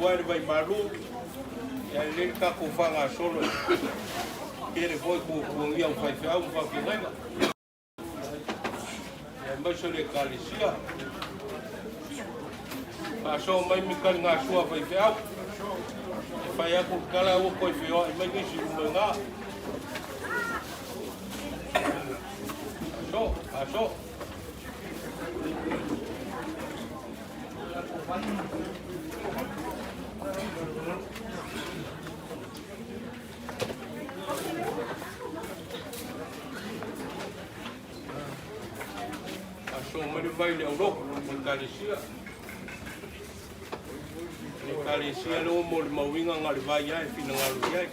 ae le vaimalu, ia e lelei le tatou faagasolo e tele foi tuatuagia o faifeau ma faafeagaiga, aemaise o le Ekalesia. Faasoa mai mi taligasua a faifeau. E fai atu le tala aua toe feoai mai nisi i luma i ina. Faasoa, faasoa. Aso mai le vai le aulotu ma le Ekalesia. Le Ekalesia le ua molimauina na o le vai lava e finagalo i ai.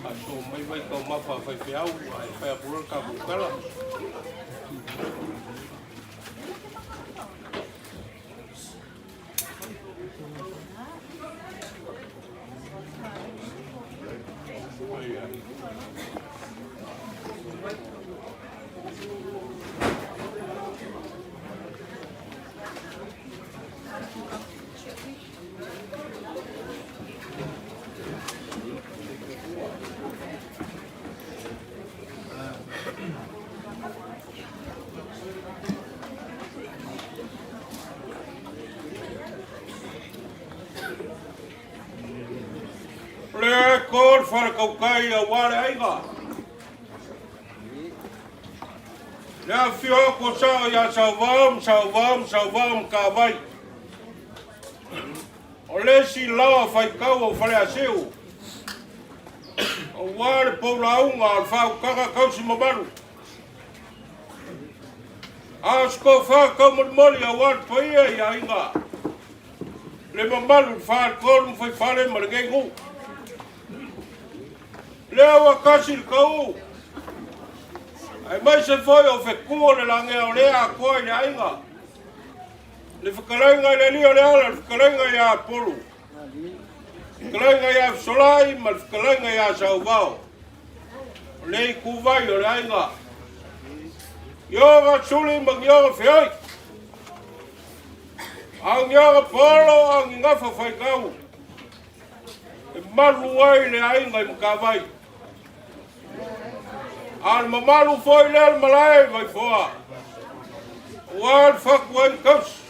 Aso mai vai taumafa a faifeau ae fai atu loa le tatou tala. Le ko le faletautai aua le aiga. Le afio atu o sao ia Sauvao ma Sauvao ma Sauvao ma Tavai. O le isi laoa faitau o Faleasiu, aua le poulauga o le faautaga tausi mamalu. A o se tofa taumolimoli aua le paia i aiga, le mamalu i le faletolu ma faifale ma lenei nuu. Lea ua tasi le tau, aemaise foi o fetu o le lagea o lea atoa i le aiga. Le fetalaiga i le alii o Leala, le fetalaiga ia Apulu, le fetalaiga ia Fesolai ma le fetalaiga ia Sauvao. O le ituvai o le aiga. Ioga suli ma ioga feoi. Au ioga polo, au gafa faitau. E malu ai le aiga i Matavai. A o le mamalu foi lea o le malae i Vaifoa, aua le fatu ai ma tausi.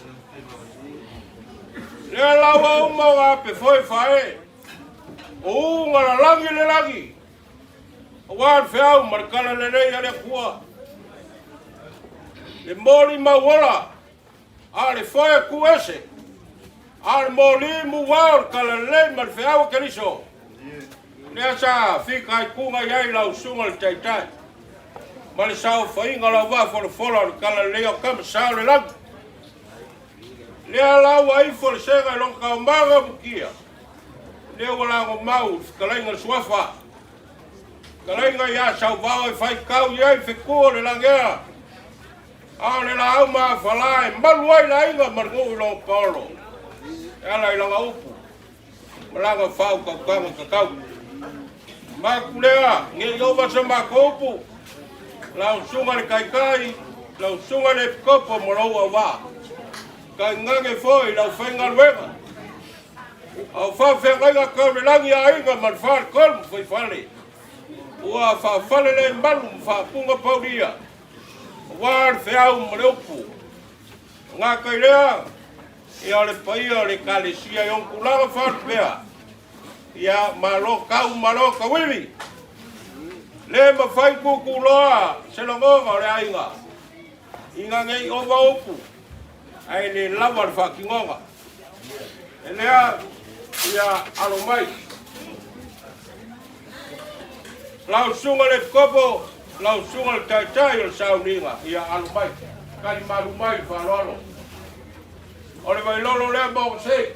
Lea la ua uma ona ape foi faaee, o uga lalagi le lagi, aua le feau ma le talalelei a le Atua. Le molimau ola, a o le foe tu ese, a o le moli muao o le talalelei ma le feau a Keriso. Lea sa fitaituga i ai lau susuga le Taitai ma le saofaiga o lau vaafolafola o le talalelei o tama sa o le lagi. Lea la ua ifo le sega i lona taumaga mutia, lea ua lagomau le fetalaiga le suafa, fetalaiga ia Sauvao e faitau i ai le fetu o le lagea, A o le laau mafala e malu ai le aiga ma le nuu i lona paolo, e ala i lana upu ma lana faautautaga tatau. Maku lea, ne i ova sa matou upu, lau susuga le Taitai, lau susuga le Epikopo ma lou auvaa, tainane foi le aufaigaluega, au faafeagaiga tau le lagi a aiga ma le faletolu ma faifale, ua faafalelemalu ma faapuga paulia. Aua le feau ma le upu. O gata i lea, ia o le paia o le Ekalesia i ona tulaga faalupea, ia malo tau malo tauivi. Le mafai tuutuuloa se lagona o le aiga ina ne i ova upu. Ae le lava le faatinoga. E lea ia alo mai. Lau susuga le Epikopo, lau susuga le Taitai o le sauniga, ia alo mai. Tali malu mai le faaaloalo. O le vailolo lea mo se.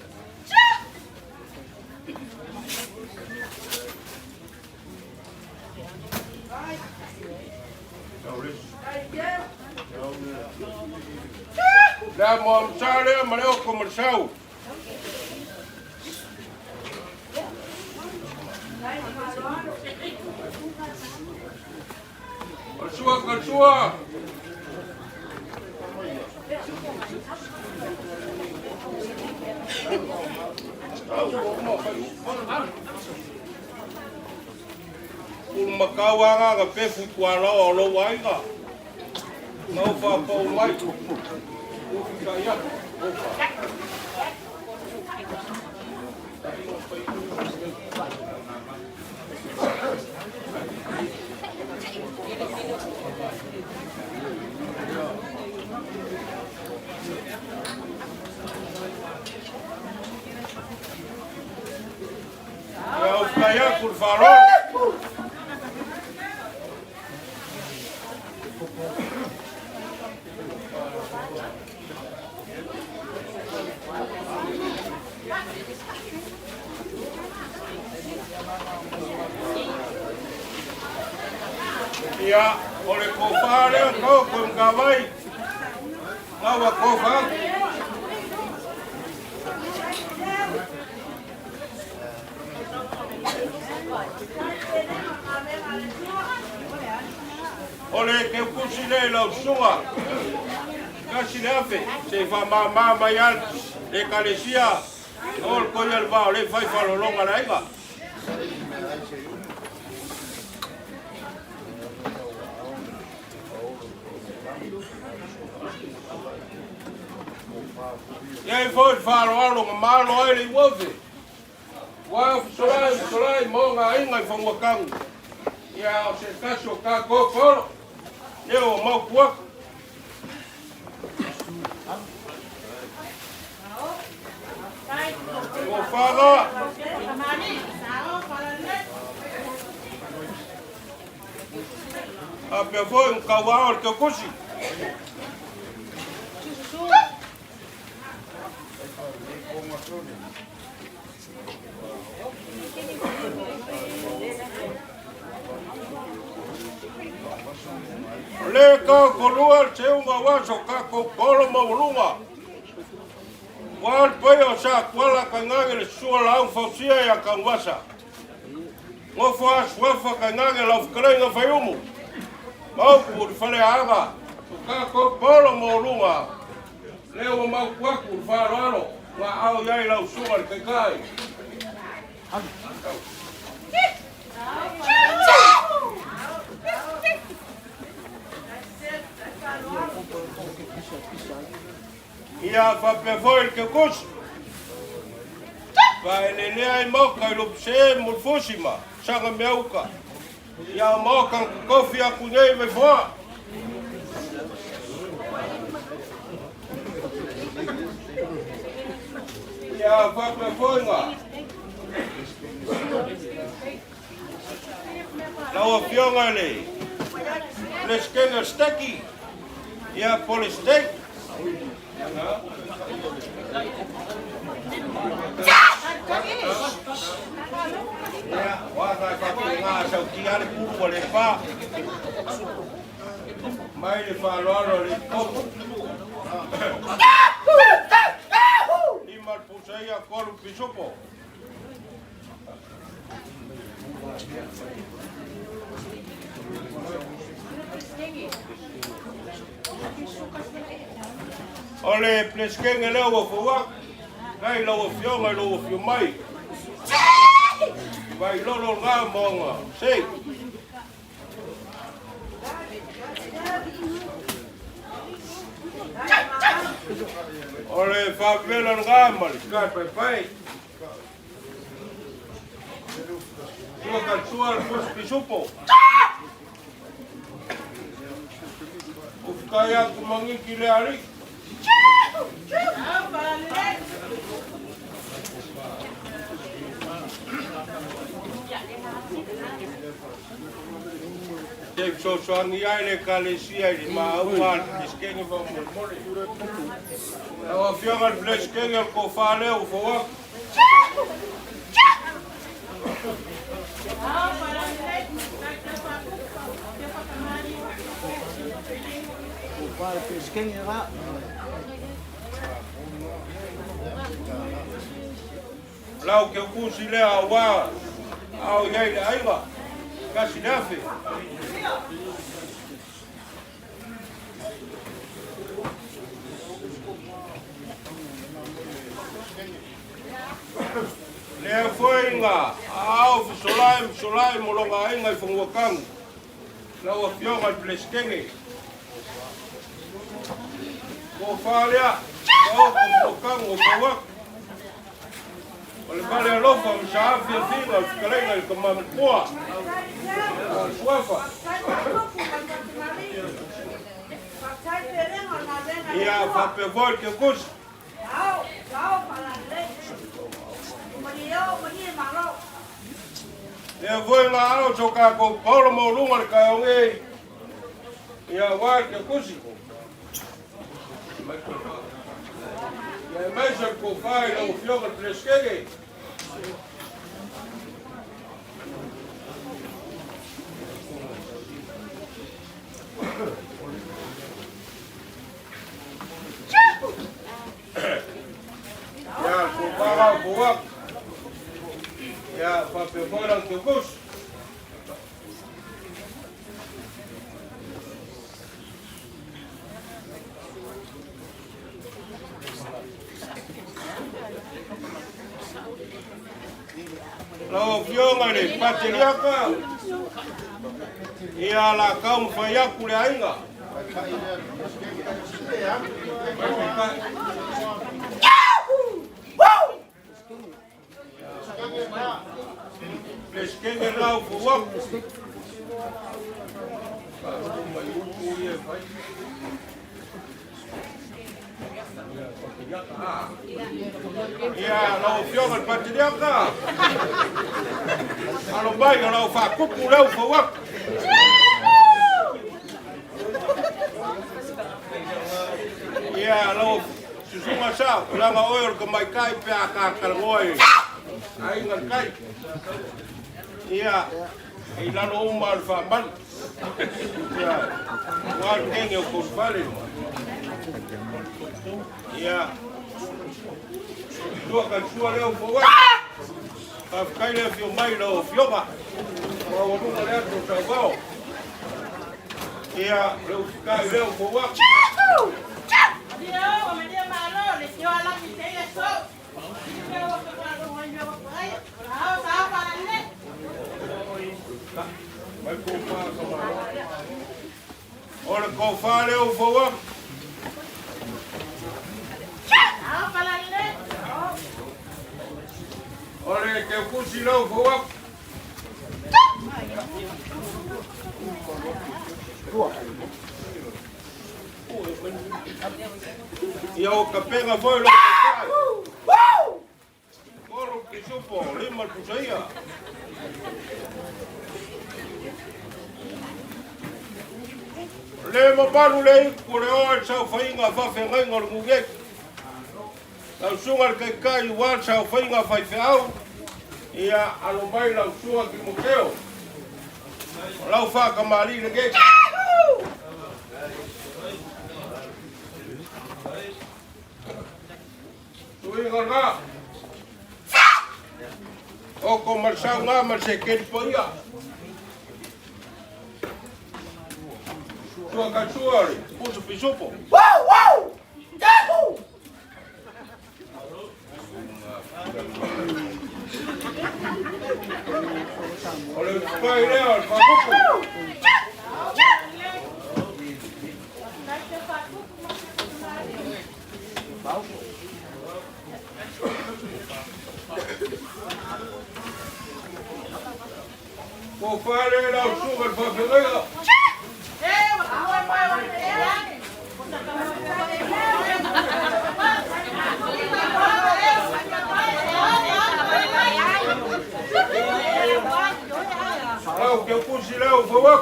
Lea mo amsa lea ma le oko ma le sau. O sua ka sua. Pulumakau aga ga pefu i tualaoa o lou aiga. Na ou faapau mai. Ufi ka ia. Ofa. Ia ufi aku le faaaloalo. Ia, o le kofa lea kau koe mkawai. Ngawa kofa. O le keukusi lea i lau susuga, kasi le afe, se i faamama mai lava le ekalesia, o le koia le va o le fai faalologa le aiga. E ai foi le faaaloalo na malo ai le iuofe. Ua fesolai fesolai mo ngā aiga i Fanuatanu. Ia o se tasi o tātou paolo, lea ua mautu atu. Ua whānga. A pea foi un kauā o le taukusi. O le ka kolua le seuga aua so kākou polo maualuga. Ua le paia o Sa Tuala tainane le sua laau fausia ia Tanuvasa. Nofo a suafa tainane lau fetalaiga Faiumu. Maupu i le faleaaga o kākou polo maualuga. Lea ua mautu atu le faaaloalo na ao i ai lau susuga le Taitai. Ia faapea foi le Keukusi. Vaelelea ai maoka i Lupuse, Mulifusi ma Sagameauka. Ia maoka na totofi atu nei Vaifoa. Ia faapea foi na lau Afioga i le Peresetene o le Seteki, ia po o le State. Ia, o ata e faapena a sautia le pulu ua le pa. Mai le faaaloalo a le topo. Lima le pusaia, tolu pisupo. O le Peresetene lea ua fou atu, nai lau Afioga i lou afio mai. Vailolo lena ma ona sei. O le faavela lena ma le kai paepae. Sua ka sua le fusi pisupo. Ufukai atu mangiki le alii. Te fesoasoani ai le Ekalesia i le maauga a le Peresetene faamolemole. Lau Afioga i le Peresetene o le tofa lea ua fou atu. Lau keukusi lea aua a o i ai le aiga, 1000. Lea foi na aao fesolai ma fesolai mo lona aiga i Fanuatanu, lau Afioga i le Peresetene. Tofa lea, taoto Fanuatanu o fou atu. O le vale alofa ma saafiafiga o le fetalaiga i le Tama Matua, o le Suafa. Ia faapea foi le Teukusi. Lea foi na ao so tatou paolo maualuga le taeao nei, ia aua le Teukusi. Ia aemaise le tofa i lau Afioga i le Peresetene. Ia, le tofa lau Fuafu. Ia, faapea foi lau Teukusi. Lau Afioga i le Pateliaka, ia la taumafai atu le aiga. Peresetene lau fou atu. Faalogo mai upu ia e fai. Ia, lau Afioga i le Pateliaka, alo mai o lau faakupu leu fou atu. Ia, lau Susuga Sa, leaga oe o le tamaitai pe a ta talanoa i aiga le tai. Ia, e i lalo uma o le faamalu. Ia, ua le tene o Koulufale. Ia, tua ka sua leo fou atu. Faafetai le afio mai lau afioga. Maualuga le atu o Sauvao. Ia, le usitai leo fou atu. Mai kofa ka malo. O le kofa leo fou atu. O le teukusi leo fou atu. Ia o kapega foi lau tautai. Tolu pisupo, lima le pusaia. Le mamalu le iku le oa i le saofaiga faafeagaiga o le Nugeki. Lau susuga i le Taitai ua le saofaiga faifeau, ia alo mai lau susuga Timoteo. O lau faatamalii lenei. Tuiga lena. Oko ma le sau ngā ma le sekeli paia. Tua ka tua le pusa pisupo. O le utupai lea o le faakupu. Ko whare lau suga le whawhengaia. Lau ke kusi leo fawak.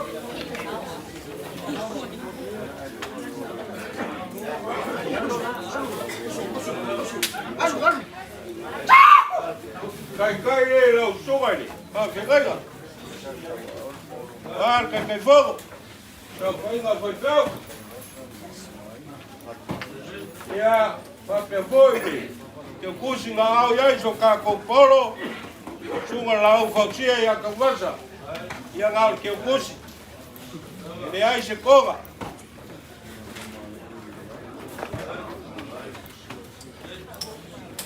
Kai kai le lau suga le. Pa fegaiga. Ar kai kai fogo. Sau faiga fai feo. Ia, faapea foi le ke kusi ngā au iai so kākou polo. Suga lau fausia ia kauvasa. Ia ngā o le ke kusi. E le ai se koga.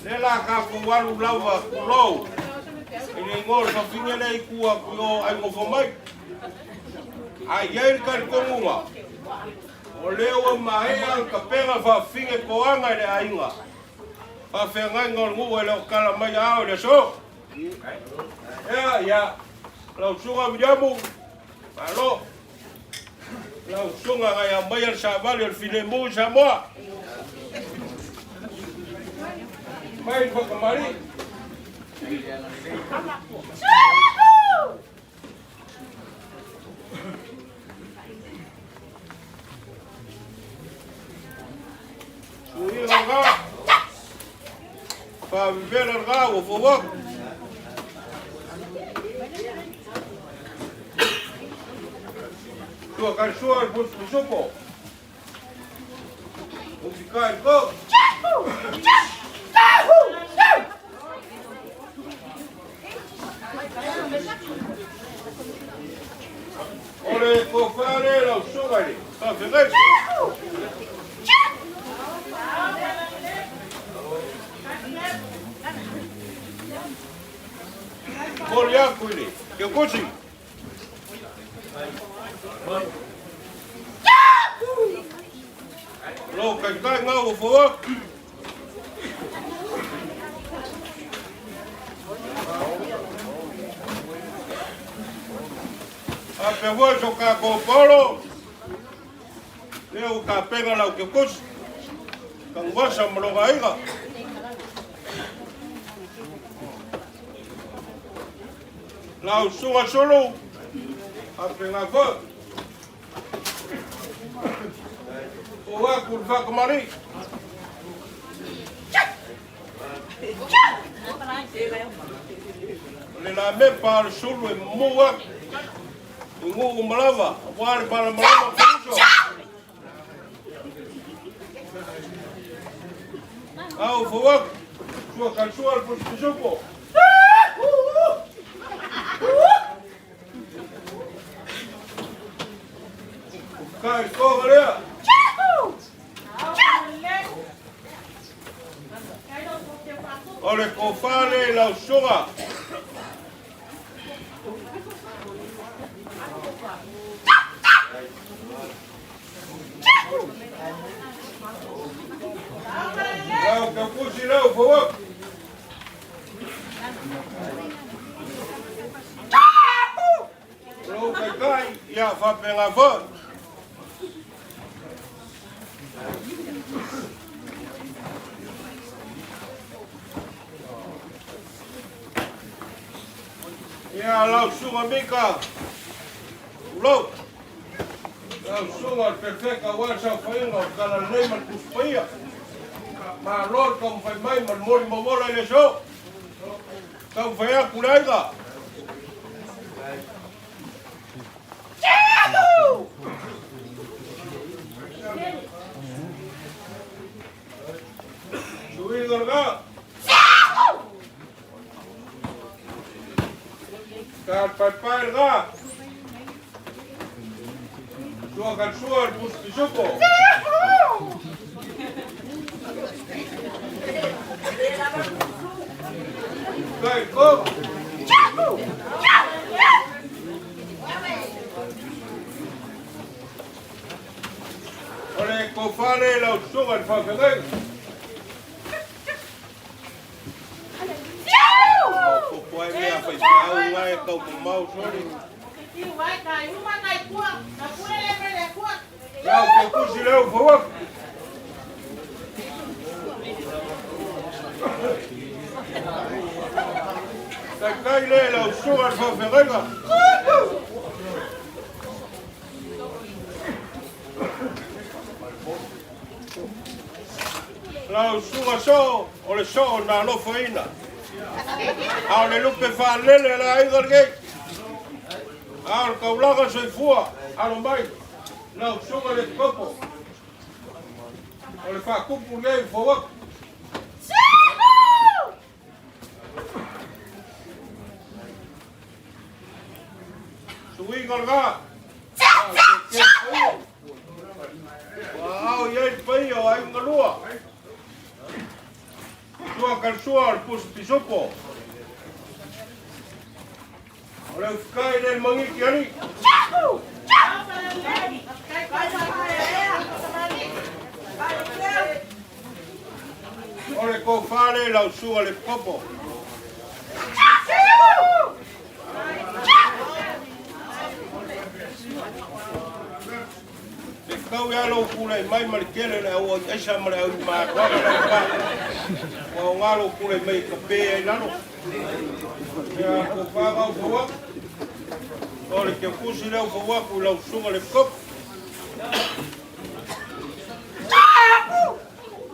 Le la ka ko walu lava kulou. I le ingoa o le fafine lea i kua ku o ai ngofo mai. A iai le talitonuga, o lea ua maea le tapena faafine toaga i le aiga. Faafeagaiga o le nuu e le o tala mai ao i le aso. Ea, ia, lau susuga Viliamu, malo. Lau susuga na ia aumaia le savali o le filemu i Samoa. Mai le whakamari. Suiga ngā. Whawivela ngā o whawaku. Tua kai sua le pusupusupo. Ufi kai ko. O le kofale lau suga le. Whawhengai. Moli aku i le. Kia kusi. Lo kai kai ngā o whawa. A pe hua so ka ko polo. Leo ka penga lau ke kusi. Ka ngwasa maloga aiga. Lau suga solo. A pe ngā wha. O aku le whakamari. O le la me pa le sulu e mua. I ngu malava. Wa le pala malava o Keriso. Au fawak. Sua kal sua le pusupusupo. Kai ko lea. O le kofale lau suga. Lau ka pusi lau fawak. Lau kai kai ia whapenga wha. Ia lau suga mika. Ulau. Lau suga le perfeka wa sa whainga o kala nei ma le tuspaia. Ma lord ka mwhai mai ma le mori mamola i le so. Ka mwhai aku le aiga. Suiga nga. Ka pai nga. Sua ka sua le pusupusupo. Kai ko. O le kofale lau suga le whawhengai. Ko koe mea whai whiau ngai kau mamau sori. Lau ke kusi leo whawak. Kai kai le lau suga le whawhengainga. Lau susuga soo o le soo na alofaina. A o le lupe faalele a le aiga lenei. A o le taulaga soifua, alo mai, lau susuga le Kopo. O le faatupu lenei fou atu. Suiga lena. Ua ao i ai le paia o aiga lua. Sua Kalusua o le pusi pisupo. O le ufikai le mangiki ali. O le kofa le lau sua le kopo. E kau ia lou tulai mai ma le tele o le au aisa ma le au matuaga lau pa. Ua aoga lou tulai mai e tape ai lalo. Ia ko whāngau fau atu. O le te kusi leo fau atu i lau susuga le kopo.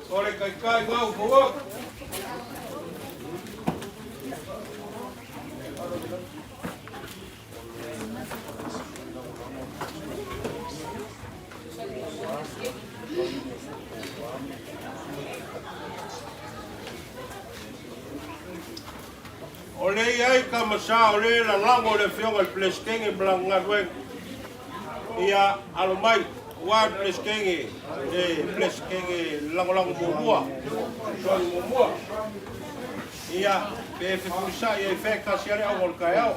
O le kaikai ngau fau atu. O le i ai ka masa o le lalago le afioga i le Peresetene ma lana galuega. Ia alo mai, aua le Peresetene, le Peresetene lagolago muamua, fesoasoani muamua. Ia, pe fefulisai ai fea e tasi lava le auga o le taeao.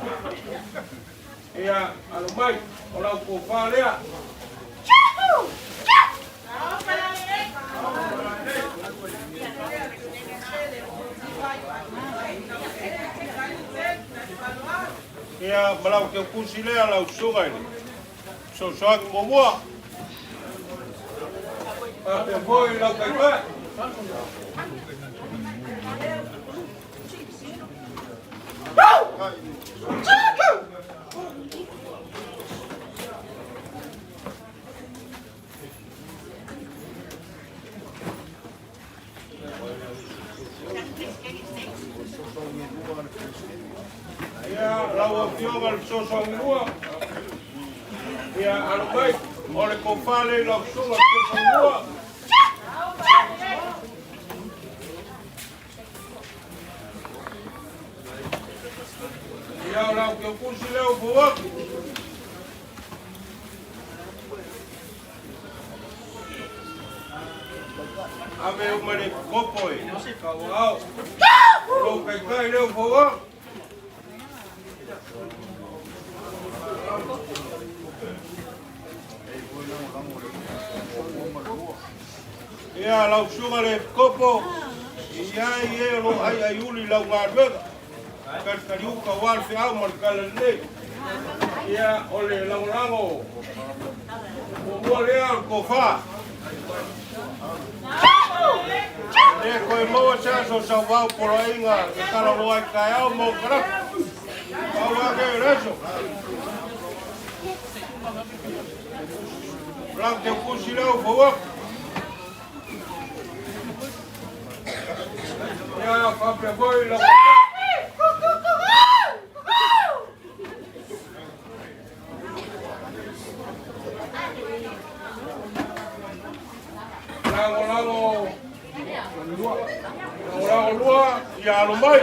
Ia, alo mai, o lau tofa lea. Ia, ma lau teukusi lea, lau susuga i le fesoasoani muamua. Faapea foi lau taitai. Ia, lau Afioga i le Fesoasoani Lua, ia, alo mai, o le tofa lea i lau Susuga i le Fesoasoani Lua. Ia, o lau teukusi lea ua fou atu. Ave uma le kopo e kauao. Lou kaikai leo fou. Ia, lau susuga le kopo, i ai e o lo ai ai uli lau galuega. Kalikaliuka aua le feau ma le tala lelei. Ia, o le lagolago muamua lea o le tofa. E le toe maua se aso sauvao poloaiga e talanoa ai taeao ma o kalaka. Pau lava lenei o le aso. O lau teukusi lea ua fou atu. Ia, faapea foi lau Lagolago lagolago lua, ia alo mai.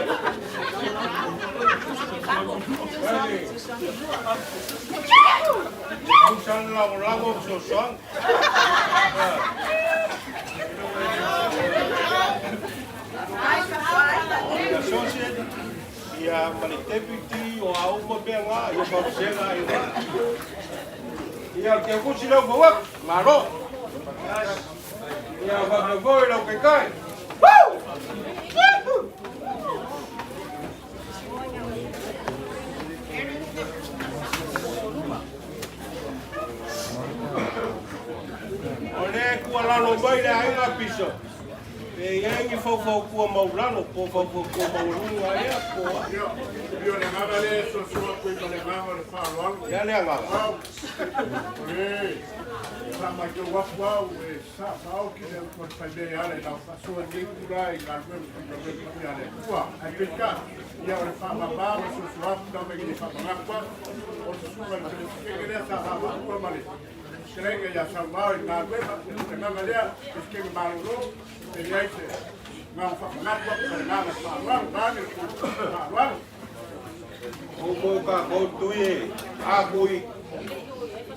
Tusa le lagolago fesoasoani. Associate, ia ma le deputy o a uma mea ngā, ia faapesega ai ngā. Ia, o le teukusi lea ua fau atu, malo. Ia, faapea foi lau kaikai. O lea e tuualalo mai le aiga piso, pe E i ai ni faufautua maulalo po o faufautua maualuga ea po o a? Ia, e pei o le agaga lea e soasoa atu ai ma le agaga o le faaaloalo. O le a le agaga? Au, o le faamaitau atu au e saosaoki le upu a le faimea e ala i lau faasoa i lenei itula i galuega faigaluega paia a le Atua. Ae peitai, ia o le faamama ma soasoa atu lava ina ia faamanatu atu o le susuga i le Peresetene lea sa vaavaalua ma le fetalaiga ia Sauvao i le galuega, o le agaga lea, Peresetene malolo, e i ai se agaga faamanatu atu ma le agaga faaaloalo, vaeane le faaaloalo. Outou kākou tui e, a kui,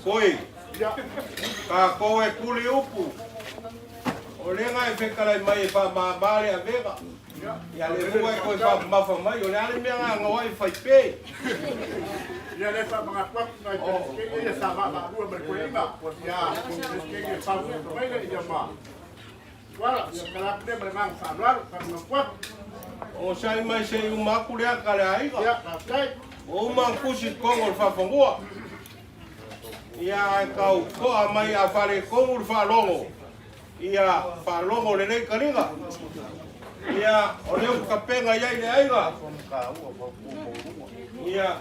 kui, Ia, kākou e kuli upu. O lea e fetalai mai e faamama le avega. Ia, Ia le fua e toe faamamafa mai, o le a le mea gagaoa e fai pe. Ia le faamanatu atu nai Peresetene ia sa vaavaalua ma le toeaina. Ia, Peresetene e fau mai le ia ma. Wala, ia kala atu lea ma le agaga faaaloalo, faamanatu atu. O sai mai se i uma atu le aka le aiga. Ia, faafetai. O uma kusi kongo le faafanua. Ia ae tau to'a mai a faaletonu le faalogo. Ia faalogo lelei taliga. Ia o lea ua tapena i ai le aiga. Ia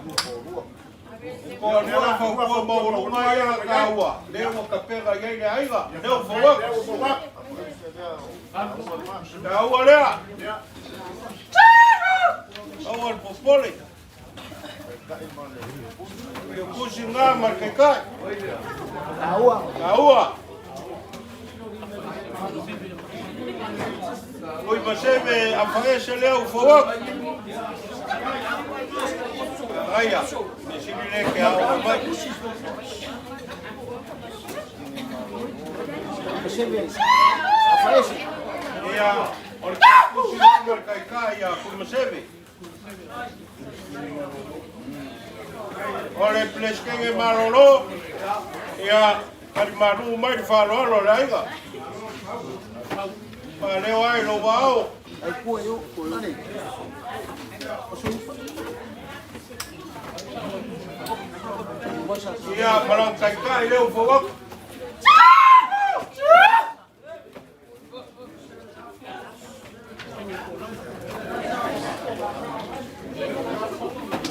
e toalua fautua maualuga ia na taua. Lea ua tapena i ai le aiga. Lea ua fou Lea atu. ua fou atu. Taua lea. Ia, Aua le popole. Ke kusi ngā ma le kaikai. Taua. Oi maseve afaese lea ua fou atu. Aia, me sili le ke ao mai. Ia, o le kusi ngā ma le kaikai ia kui maseve. O le Peresetene malolo, ia, talimalu mai le faaaloalo a le aiga. Faaleo ai lou vaao. Ia, ma lau taitai lea ua fou atu.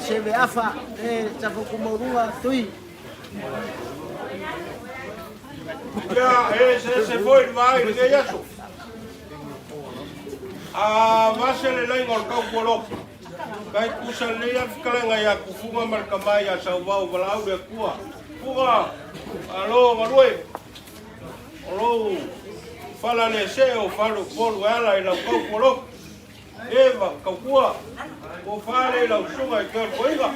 Seve afa e tafakumauruga tui. Ia, e eseese foi le vaai i lenei aso. A vase le laiga o le taupualofa. Kai kusa lelei lava le fetalaiga ia Tufuga ma le tama ia Sauvao valaau le Atua. Fuga, malo galue. O lou fala le see o fale o Upolu e ala i lau taupualofa. Eva, tautua, ua fale i lau susuga i Keotoiga.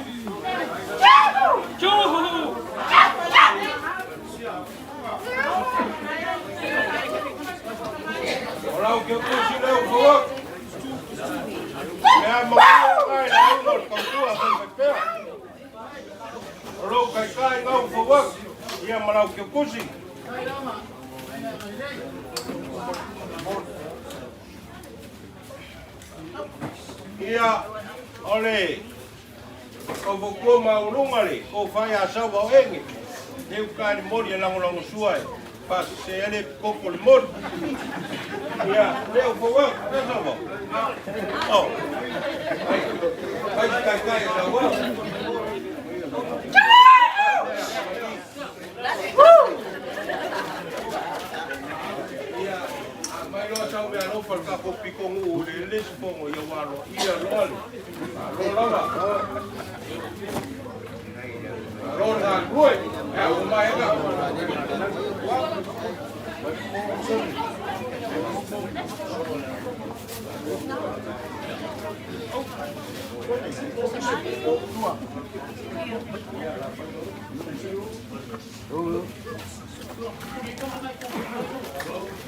O lau keukusi lea ua fou atu. Le amanaia lena i le aiga o le tautua faifaipea. O lou taitai lena ua fou atu, ia ma lau keukusi. Ia, o le faufautua maualuga le tofa ia Sauvaoege, lea uta i le moli e lagolagosua e faasese ai le epikopo i le moli. Ia, lea ua fou atu, ea Sauvao? Oh, ai, fai se taitai e Sauvao. Ia, a mai loa sau meaalofa i le tatou pitonuu i le le isi fono, ia ua aloaia loa le Malo lava. Malo le galulue. Ea ua maea.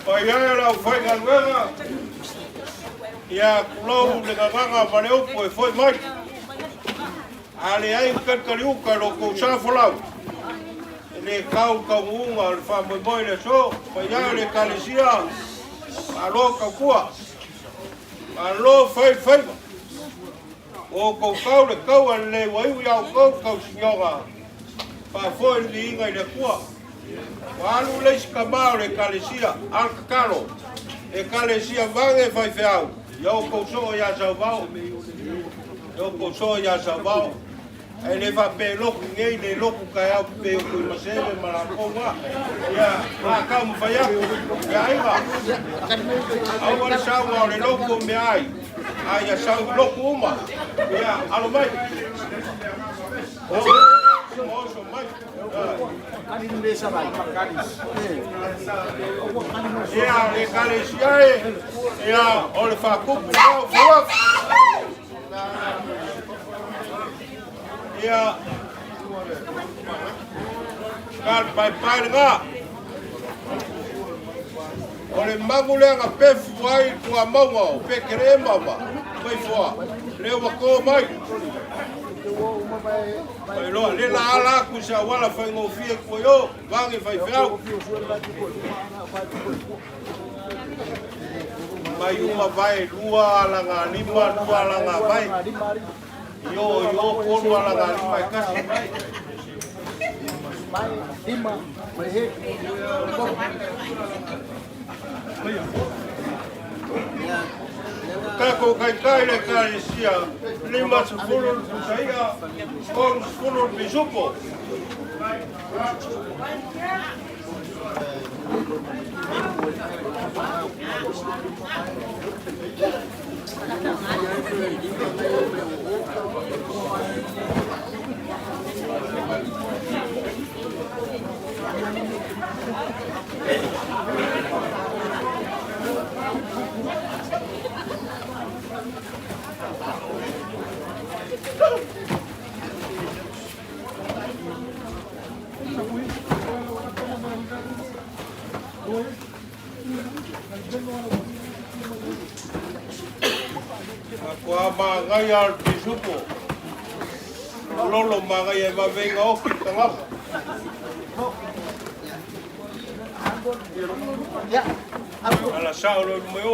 Paia e le aufaigaluega, ia tulou le gagaga ma le upu e foi mai. A leai ni talikaliuka i lo outou sa folau, e le tau le taunuuga o le faamoemoe i le aso. Paia e le Ekalesia, malo tautua, malo fai le faiva. Ua outou tau le taua lelei ua iu ia outou le tausinioga, faafoe le viiga i le Atua. Ua alu le isi tama o le Ekalesia, a le tatalo, Ekalesia vage faifeau, ia outou soo iā Sauvao, ia outou soo iā Sauvao. Ae le faapea e lotu nei, le lotu taeao pei o Tuimaseve ma latou na. Ia, a taumafai atu, le aiga. Aua le sauga o le lotu o meaai, a ia sau i lotu uma. Ia, alo mai. Oso mai. Ia, le ekalesia e, ia, o le faatupu lau fuafu. Ia, ka le paepae lena. O le magu lea na pefu ai le tuamauga o Petelema ma Maifoa, lea ua to mai. Mailoa, le la ala atu i se auala faigofie tua i o, vage faifeau. Mai uma vae, 2 alagalima, 2 alagavae. I o, i o, 3 alagalima e kasi. Tatou taitai le Ekalesia, 50 le pusaia, 30 le pisupo. Matua māngaia o le pisupo. Lolo māngaia e vave ina oki le tagata. Ala sao loa i luma i o.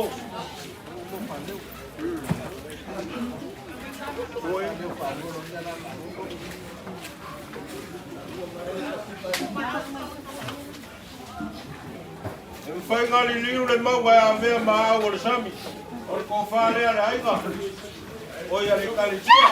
E mafai ona liliu le mauga e avea ma au o le sami, o le tofa lea a le aiga, oi a le Ekalesia.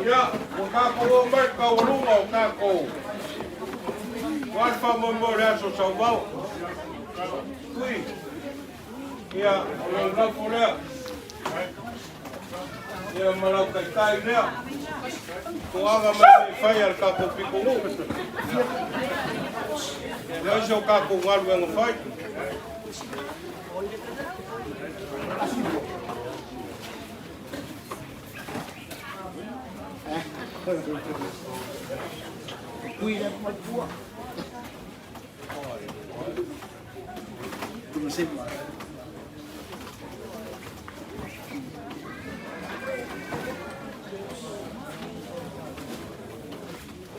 Ia, ua tatou oo mai i le taualuga o tatou aua le faamoemoe o le aso Sauvao. Tui, ia, o lau lafo lea, ia ma lau taitai lea, toaga mai mea e fai a le tatou pitonuu. Leai se o tatou galuega fai.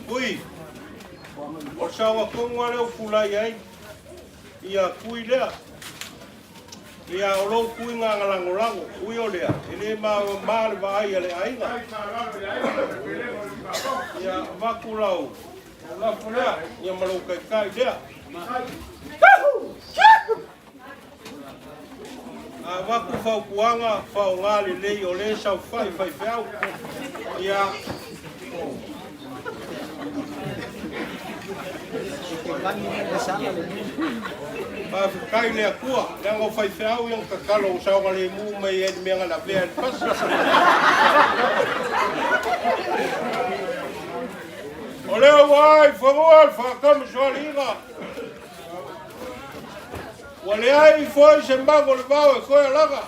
Ui, o le saoga tonu lava lea ua tulai ai ia tui lea. Ia, o lou tuiga na lagolago, ui o lea, e le ma le vaai a le aiga. Ia, avatu lau lafo lea, ia ma lou taitai lea. A avatu fautuaga, faaaoga lelei o lea e saofai faifeau. Ia, Faafetai i le Atua, leaga o faifeau ia na tatalo ua saogalemu mai ai i le mea na lavea ai le pasi. O lea ua ai fanua le faatamasoaliiga. Ua leai foi se mago o le vao e toe alaga.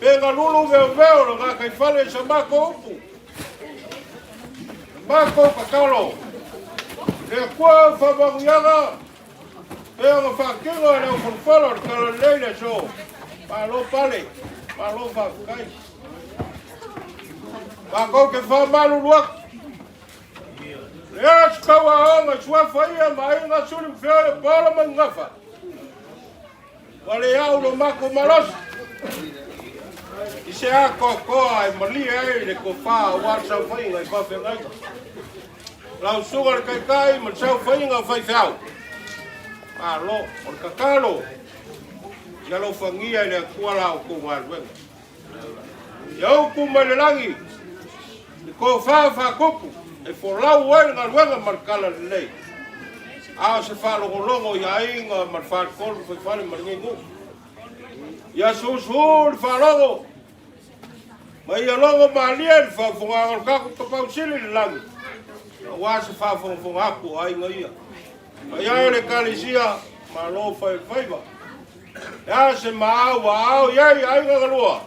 Pe galulu veoveo le gataifale i sa matou upu. Matou tatalo, le Atua o faamanuiaga e ona faatino e le aufolofolo o le Talalelei le aso. Malo pale, malo faafetai. Matou te faamalulu atu. Le aso tauaoga i suafa ia ma aiga Suli ma Feoe o Paolo ma Gafa. Ua le au lo matou malosi i se atoatoa e malie ai le tofa aua le saofaiga i faafeagaiga. Lau susuga i le Taitai ma le saofaiga o faifeau, malo. O le tatalo, ia alofagia e le Atua la outou galuega. Ia utu mai le lagi le tofa faatupu e folau ai le galuega ma le tala lelei, a o se faalogologo i aiga ma le faletolu faifale ma lenei nuu. Ia susu le faalogo ma ia logo malie le faafofoga o le tatou Tapaau Sili i le lagi, aua se faafogafoga atu o aiga ia. Paia e le Ekalesia, malo fai o le faiva. E a se maau ua ao i ai aiga galua?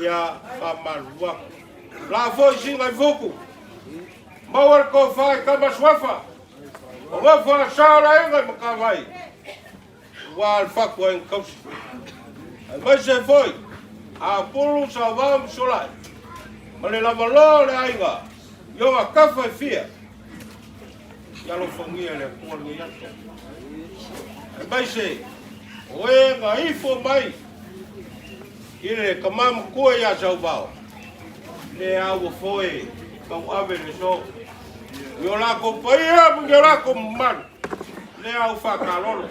Ia faamalulu atu. La foi sina i fuku. Maua le tofa i tama suafa. O nofo a sao le aiga i Matavai. Ua le fatu ai tausi. Aemaise foi a pulu sauvao ma solai. Ma le lavaloa o le aiga i ona tafa e fia. Ia alofagia e le Atua lenei aso. Aemaise o e na ifo mai i le tama matua ia Sauvao, le a ua foe tauave le so. I o latou paia ma ni o latou mamalu, le a ua faakalolo.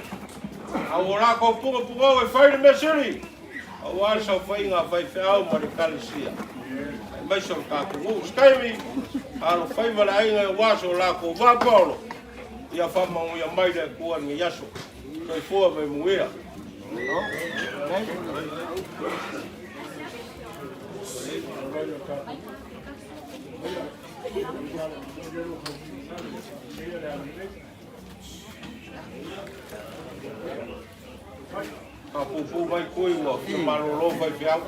A ua latou punopunou e fai le mea sili, aua le saofaiga a faifeau ma le Ekalesia, aemaise o le tatou nuu. Se taimi, alofaiva le aiga aua so latou va paolo, ia faamanuia mai le Atua i lenei aso. Soifua ma ia manuia. Faapuupuu mai tui ua fia malolo faifeau.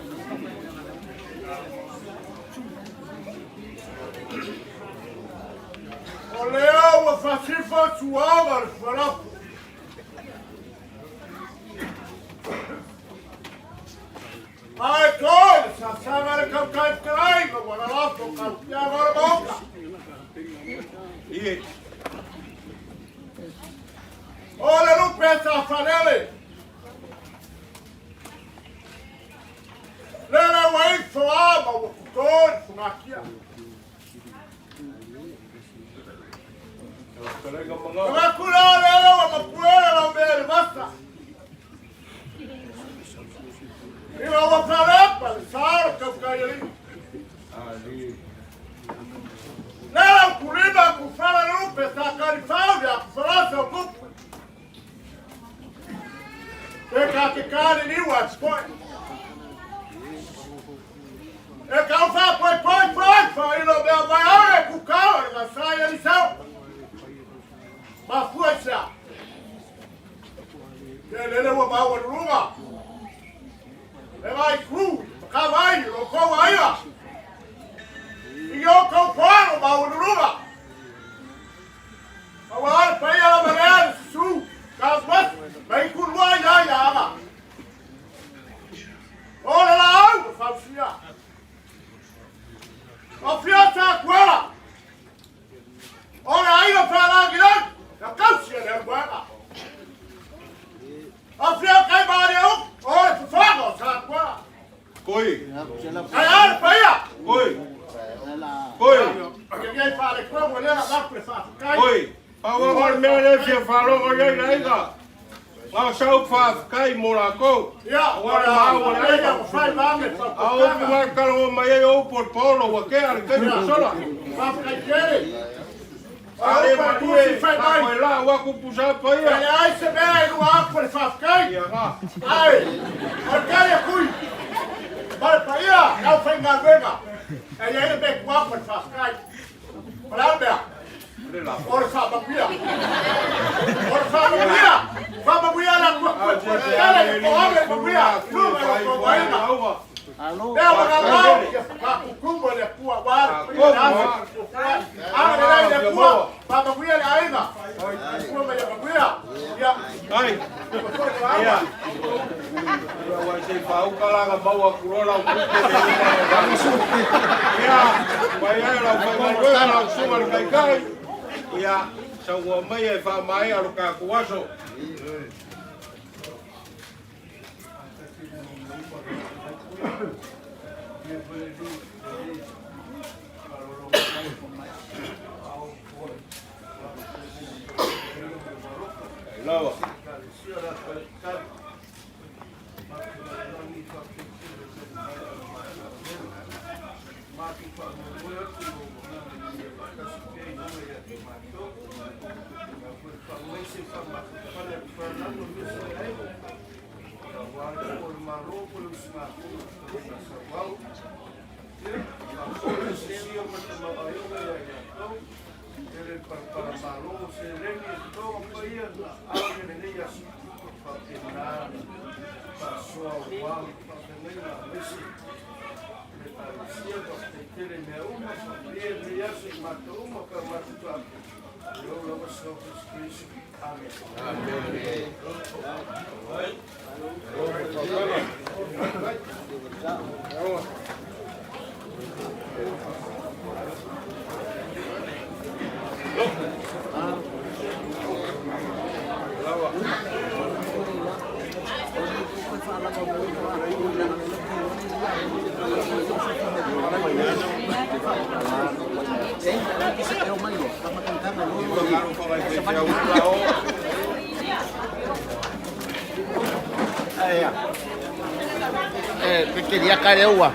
O lea ua fasifa suaga le fualapu. Ae toi le sasaga le tautai fetalai ma ua lalafo kaupiaga o le Maota. Ie. O le lupe sa falele. Lele ua ifo a ma ua kuto i fugakia. Fetalaiga Magao. Makula lele ua mapuele lau mea le vasa. Ila ua falepa le sa o le tautai alii. Lele ukulima kufala lupe sa kalifau ya kufalasa ukupu. Te ka te kani niwa spoi. E kau fa poi poi poi fa ilo mea mai ae kukau e masai alisau. Mafua isa. Te lele ua maua luluga. E vai ku, ka vai, lo kou aia. I o kou poano maua luluga. Aua le paia lava lea le susu, ka mai kulua ia ia aga. O le laau ua fausia. O fia sa kuela. O le aiga whaalagi na kausia le aluaga. O fia kai maari au, o le fafaga o sa kuela. Koi. Kai a le paia. Koi. Koi. Ia i whaale kua ua lea maku le whaafukai. Koi. Pau o le mea lea fia faalogo i ai le aiga. Na o sau faafetai mo latou. Ia, Aua le maua le aiga. ua whai mange A o upu mai kalago mai ai o upu o le paolo ua kea le taimi ua sola. Whaafukai kere. A le malie, a koe la ua kupu sa E paia. le ai se mea i lua aku le whaafukai. Ia nga. Ai, o le kare kui. Ma le paia, lau whaingaluega. E ia le mea kua aku le whaafukai. O le a le mea? Le la. O le whaamanuia. O le whaamanuia. Whaamanuia la kua kua kua kare i ko ame manuia. Lunga i ko waina. Alo. Lea ua lau ia whakukumu le kua wā le paia le asa. Aga le lai le kua, whaamanuia le aiga. Kua mai ia manuia. Ia, Ai. kua kua Ia. kua. Ai se i faauka la na maua atu loa lau tupe le uma o le Ia, mai ai lau faigaluega lau susuga i le Taitai. Ia, saunoa maia e faamaea lo tatou aso. Lava. Que queria careua.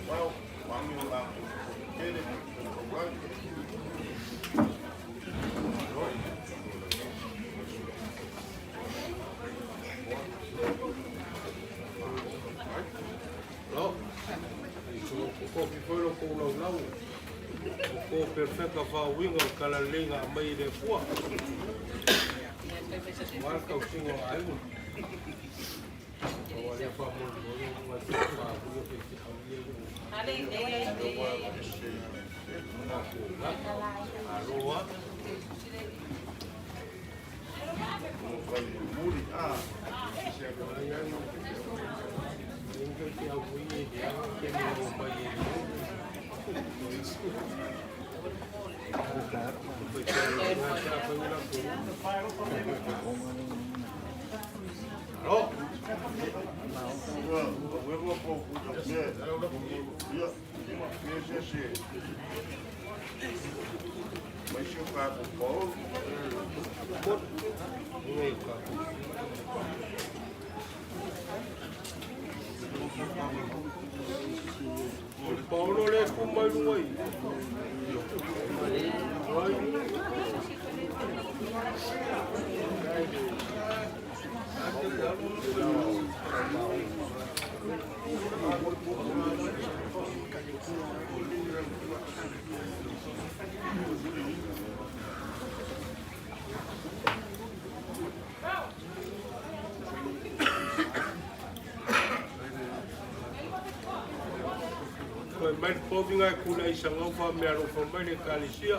Wow. Kofi foi lo kou laulau. O ko perfeka whaawinga o kalalenga a mai le pua. Wal kau singo a aimu. O wale wha moli o le unga te wha huia pe te au ia o. Aloha. Paolo le kumai lungai. Mai povinga e kula i sangau fa mea alofa mai le kalisia.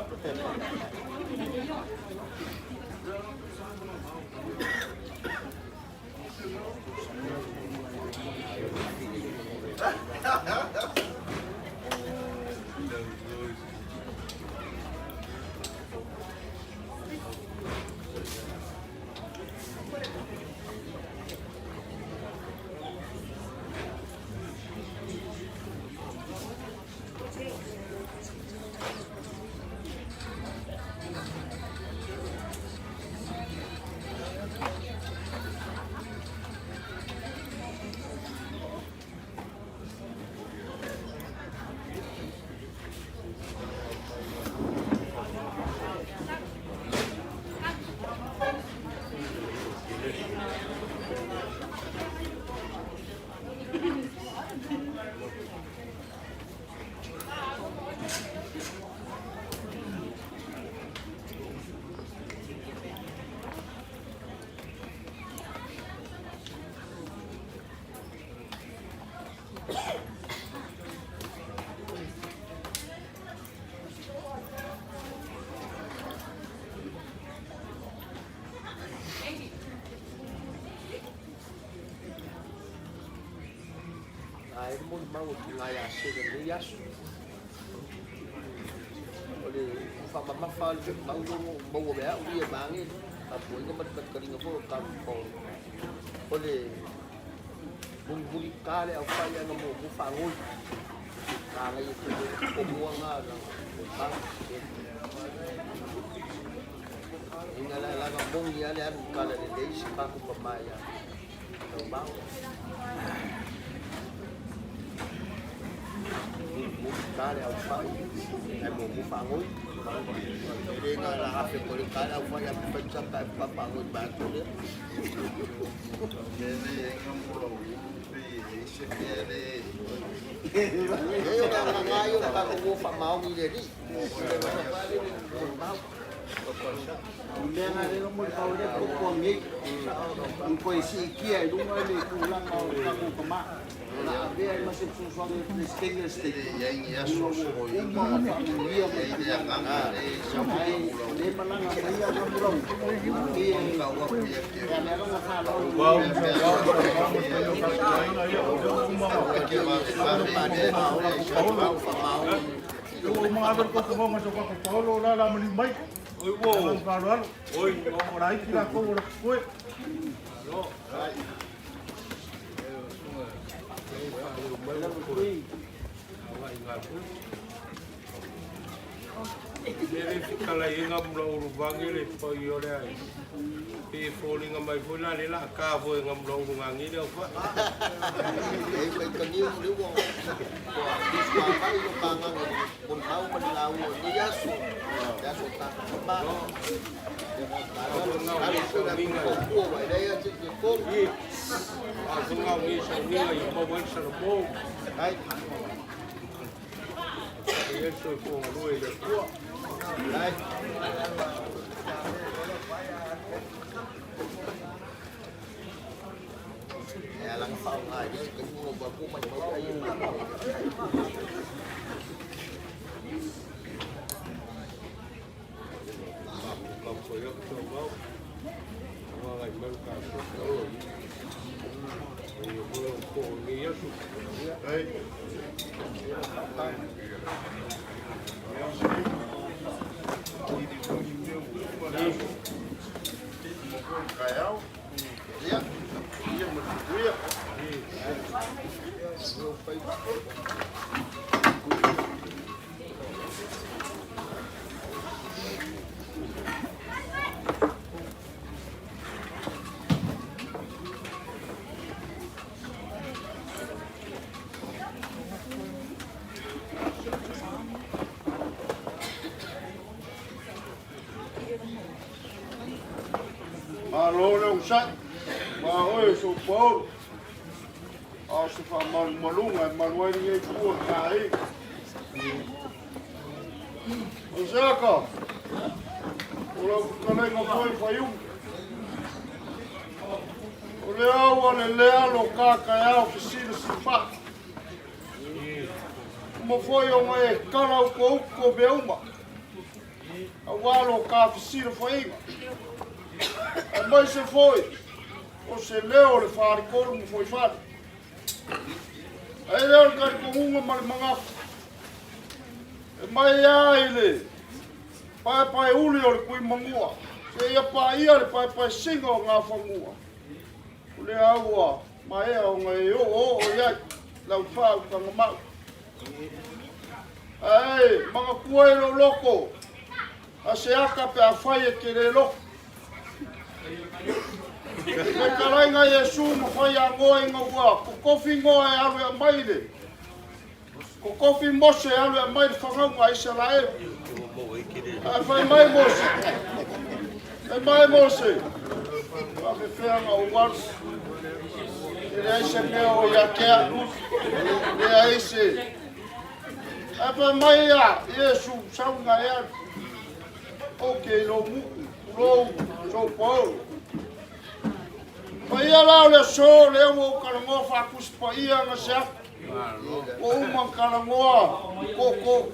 Ai mo mau ngai a se le aso. O le fa ma fa le mau no mau me au ia mange a po inga mat mat karinga po ka po. O le bung buli ka le au fa ia no mo mo fa ngoi. Ka ngai ko ko mo nga na o ta. Inga la la bong ia le anu ka le le si pa ku pa mai ya. Tau mau. Kale au fai ai mo mo fa ngoi le nga la afe ko le kale au fai au fai chaka e papa ngoi ba to le e yo ka nga yo ka ko fa mau ni le ni Mea ngā rero mo le pau le ko ko ngi. Un ko isi kia i lunga le tūlanga o ka ko ma. Na avea i mase fesoasoani le Peresetene o le Setete. Ua uma ona faamanuia mai ai le malaga mai ia gamulau. E e ale ala na whalau. O mga aver ko ko mga ko ko Paolo la la mani mai. Oi wo. Alo alo. Oi. O la iki la ko o koe. Alo. Le fetalaiga mulauluvangi le paia o le aiga. Pei e foliga mai foi la lea o le a ta foi e Gamulaulugagi le aufai. E faitalia o lea ua ua lo pagaga molimau ma le lauga o lenei aso, le aso o tatou tama. Alo foi la tua ua elea ia te tolu. A o ngi sauniga ia maua ai le salamo. Ai. E i ai le soifua galue i le Atua. Ai. E alaga faaaoga i le isi taimi ona ua po mai mau ai e Ia, Ia ma le manuia. Malo le onosai, ma oe e sopaolo. A o se faamalumaluga e malu ai lenei itu o le aiga. O se aka, o lau fetalaiga foi Faiumu. O le au a le lea lo ka taeao fesili sifaa. Uma foi ona e tala utouto o mea uma, auā lo ta fesilafaiga, aemaise foi o se leo o le Faletolu ma Fuaifale. Ae lea o le talitonuga ma le magafa, e mai lava i le paepaeuli o le Tuimanua seia paia le paepaesiga o Gafanua, o lea ua maea ona e oooo i ai lau faautaga mau. Ae manatua i lou loto, a se ata pe afai e te le loto. Fetalaiga Iesu ma faiagoa ina ua totofi Noa e alu e aumai le totofi Mose e alu e aumai le fanauga a Isaraelu. Ae fai mai Mose, fai mai Mose, faafefea ona ou alu, e leai se mea o ia te au, e leai se. Ae fai mai ia Iesu, sau ina e alu. Ok, lou nuu, tulou, sopaolo. Paia la o le aso lea ua ou talanoa faatusi paia na se atu. Ua uma ona talanoa koko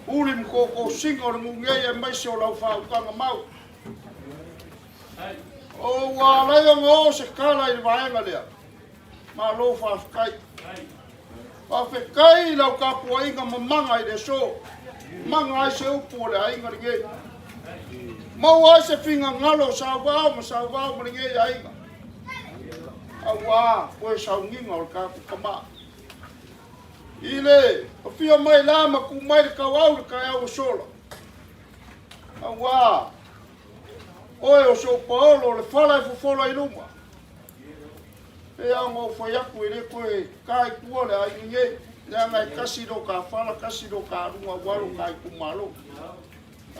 uli ma koko singa o le nuu nei aemaise o lau faautaga mau. O ua alai ona oo se tala i le vaega lea. Malo faafetai. Faafetai i lau tapuaiga mamaga i le aso. Maga ai se upu o le aiga lenei. Maua ai se finagalo o sauvao ma sauvao ma lenei aiga. Auā koe sauniga o le tatou tama. I le afio mai la ma tu mai le tauau le taeao ua sola. Auā oe o sou paolo o le fala e fofola i luma. Pei lava ona ou fai atu e le toe ta i tua le aiga nei, leaga e tasi lo ta fala, tasi lo ta aluga aua lo ta itumalo.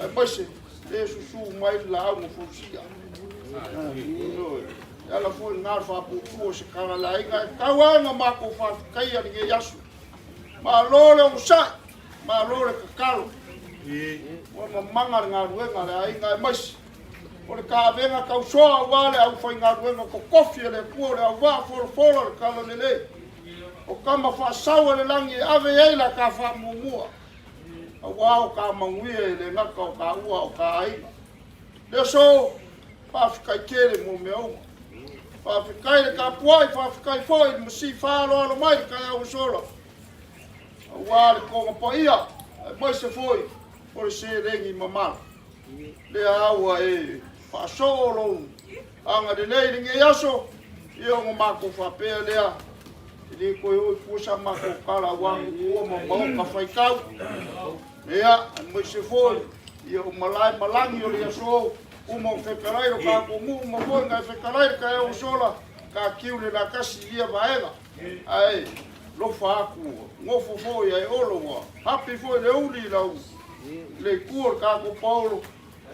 Aemaise le susu mai le laau na fausia. E ala foi lena le faapuupuu o se tala le aiga e tau lava ona matou faafetaia lenei aso. Malo le onosai, malo le tatalo. Ua mamaga le galuega a le aiga aemaise o le taavega tausoa aua le aufaigaluega totofi a le Atua o le auvaa folafola o le Talalelei, o tama faasau a le lagi e ave i ai la ta faamuamua, aua o ta manuia e le gata o taua a o ta aiga. Le aso, faafetai tele mo mea uma. Faafetai le tapuai, faafetai foi i le Masi faaaloalo mai le taeao ua sola, aua le toga paia, aemaise foi o le seleni mamala. Lea ua e faasoo lou agalelei i lenei aso, ia ona matou faapea lea, e le toe oo i tua sa matou tala aua tua ma maota faitau. Ia, aemaise foi. Ia o malae malagi o le aso uma o fetalai lo tatou nuu ma foi na e fetalai le taeao ua sola ka tiu le lakasi i ia vaega ae lofa atu nofo foi ae olo ua happy foi le uli lau le itu o le tatou paolo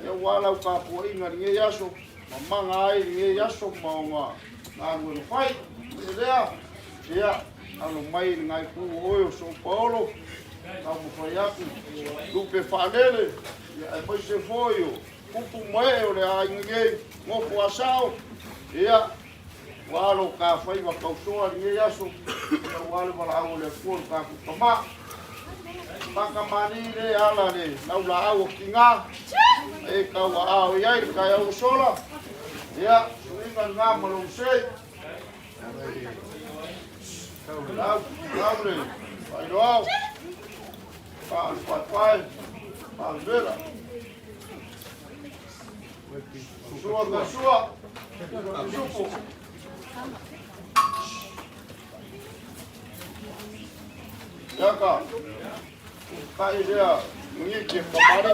ia ua lau tapuaiga lenei aso mamaga ai lenei aso ma ona galuega fai e lea ia alo mai le nai ku o oe o sou paolo taumafai atu lupe faalele ia aemaise foi o upu ma ee o le aiga nei nofo a sao ia ua alo ka faiva tausoa lenei aso ia ua le valaau o le Atua le tatou tama Pakamani le ala le laulaau o tiga e tau aao i ai le taeao ua sola ia suiga lena ma lou sei lau lau le failoao pa le paepae pa le vela sua ka sua supu Yaka kai lea ngiki kamari.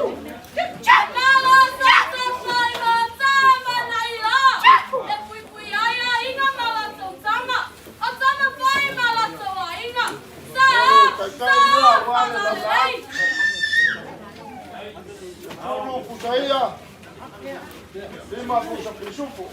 Ulu pusaia lima pusa pisupu.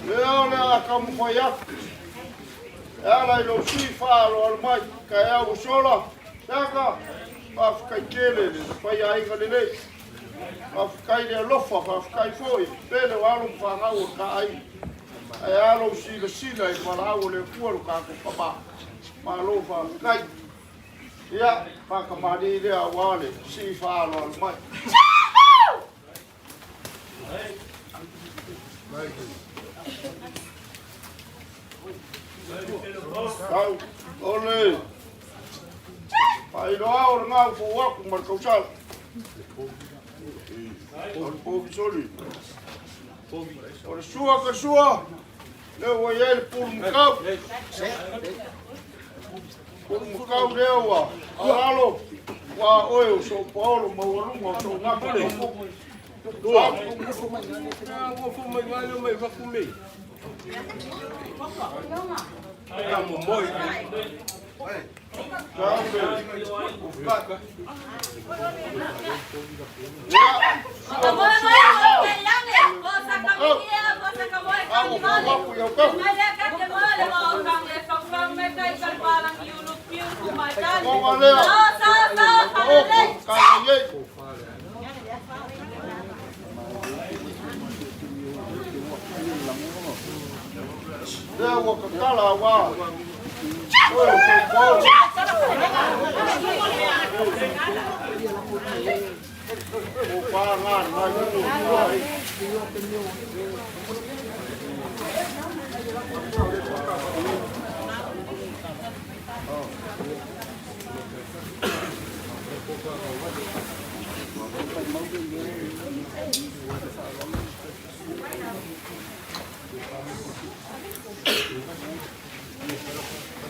Lea o le a taumafai atu e ala i lou sui faaaloalo mai taeao ua sola. Seaka, faafetai tele le faiaiga lelei. Faafetai le alofa, faafetai foi pele o alo ma fanau o le taaiga. Ae a lou silasila i le valaau o le Atua lo tatou tama. Malo faafetai. Ia, faakamani lea aua le sii faaaloalo mai. Tau, ole, faailoa o le gau fou aku ma le tausala. O le povi soli. O le sua ka sua, lea ua i ai le pulu makau. Pulu makau lea ua alalo, ua oe o sou paolo maualuga o sou gafa taupuku. Ua fo mai ngai le mai vaku mei. Ka mo moi. Lea ua kakala ua oe o sou paolo. O pā ngā nai ulu o ai.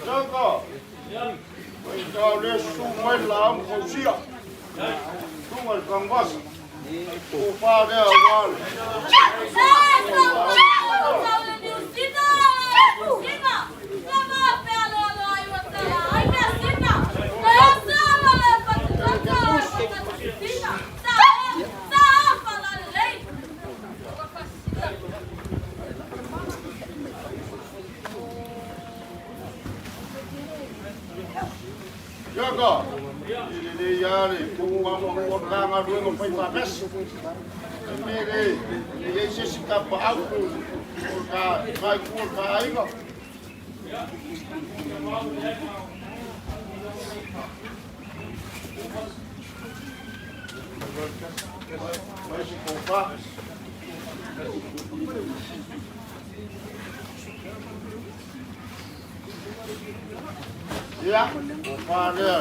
Saka, mai tau le su mai la au fausia. Tunga le kangvasa. O pā lea ua le. Saka, i le le ia le kuku ma mua ka galuega fai faatasi. E mea le, e i ai se isi tapaau o ka nai ku o ka aiga. Mai se kofa. Ia, o pā lea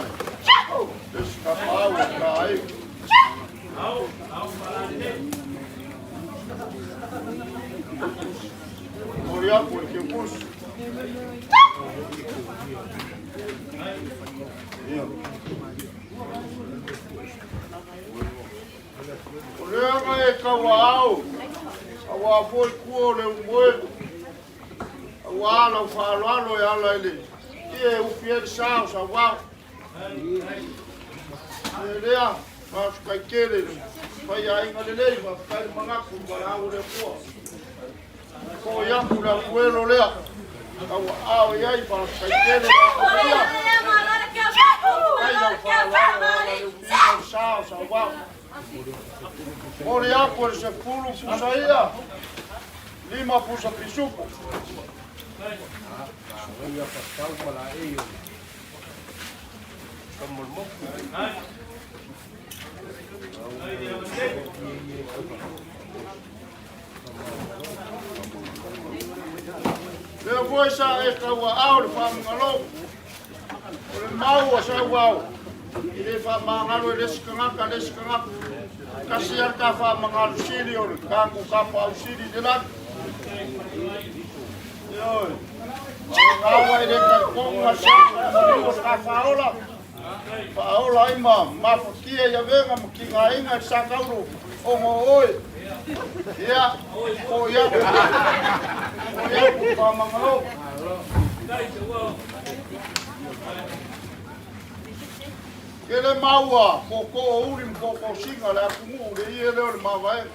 le isi kapaau o ka aiga. Moli aku i ke pusi. Ia. O lea ga e kaua au, auā foi kua o le umoe, auā lau faaaloalo e ala i le ie e ufi ai le sa o Sauao. E lea, faafetai tele i le faiaiga lelei, faafetai le manatu i le valaau o le Atua. Foi aku le afuelo lea, tauaao i ai, faafetai tele le aoaia. Faafetai lau faaaloalo e ala i le ufiina o le sa o Sauao. Moli aku e le 10 pusa ia, 5 pusa pisupo. Lea foi sa e tauaao le faamagalo. O le mau a Sauao, e le faamagalo e le isi tagata le isi tagata. Tasi lava le ta faamagalo sili o le tatou tapaau sili i le lagi. Ioe. Gaua e le talitonu a sa maliu o le ta faaola. Faaola ai ma mafatia i avega ma tigaina i le sa tauro ono oe. Ia, foi aku. Foi aku faamagalo. Ke le maua koko o uli ma koko singa le atunuu le ie lea o le mavaega.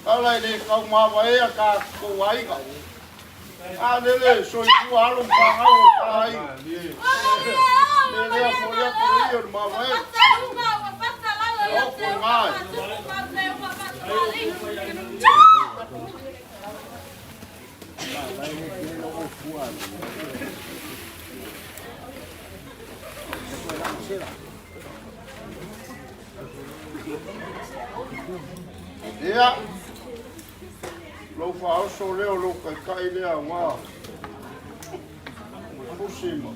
Ala i le kau mavaea ka kou aiga. A lele soifua alo ma fanau o le ta aiga. Le lea foi aku le ie o le mavaega. O ko ngai. Ia, lou faaoso lea o lou taitai lea auā pusi ma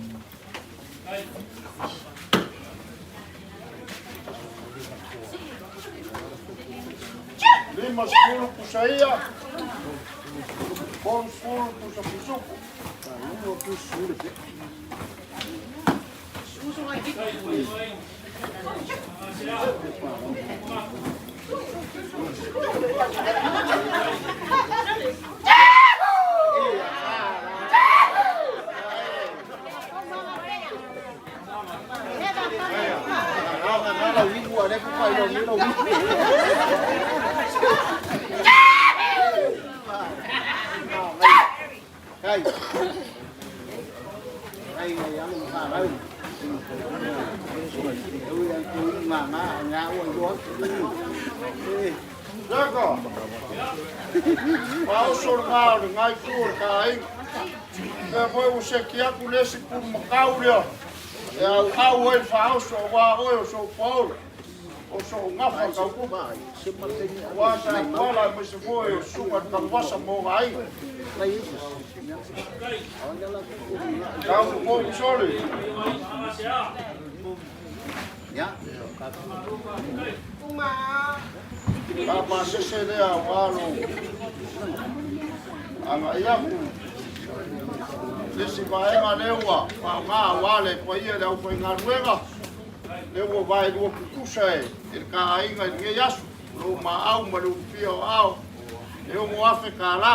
50 pusa ia, 30 pusa pisupo. Ai. Ai ngai alo ma rau. Ui ai ko nga nga nga ua yo. Eh. Laka, faaoso le gā o le ngai tu o le ka aiga. Lea foi ua seki aku le isi pulu makau lea. E au au ai le faaoso auā oe o sou paolo. O sou gafa taukupu. Auā sa tuala aemaise foi o susuga i le Tanuvasa mo ona aiga. Tau popo soli. Ka pasese lea auā lou agai aku. Le isi vaega lea ua faaaoga auā le paia i le aufaigaluega. Lea ua vaelua tutusa e le ta aiga i lenei aso. Lou maau ma le ulufia o aao e $6,000 kālā.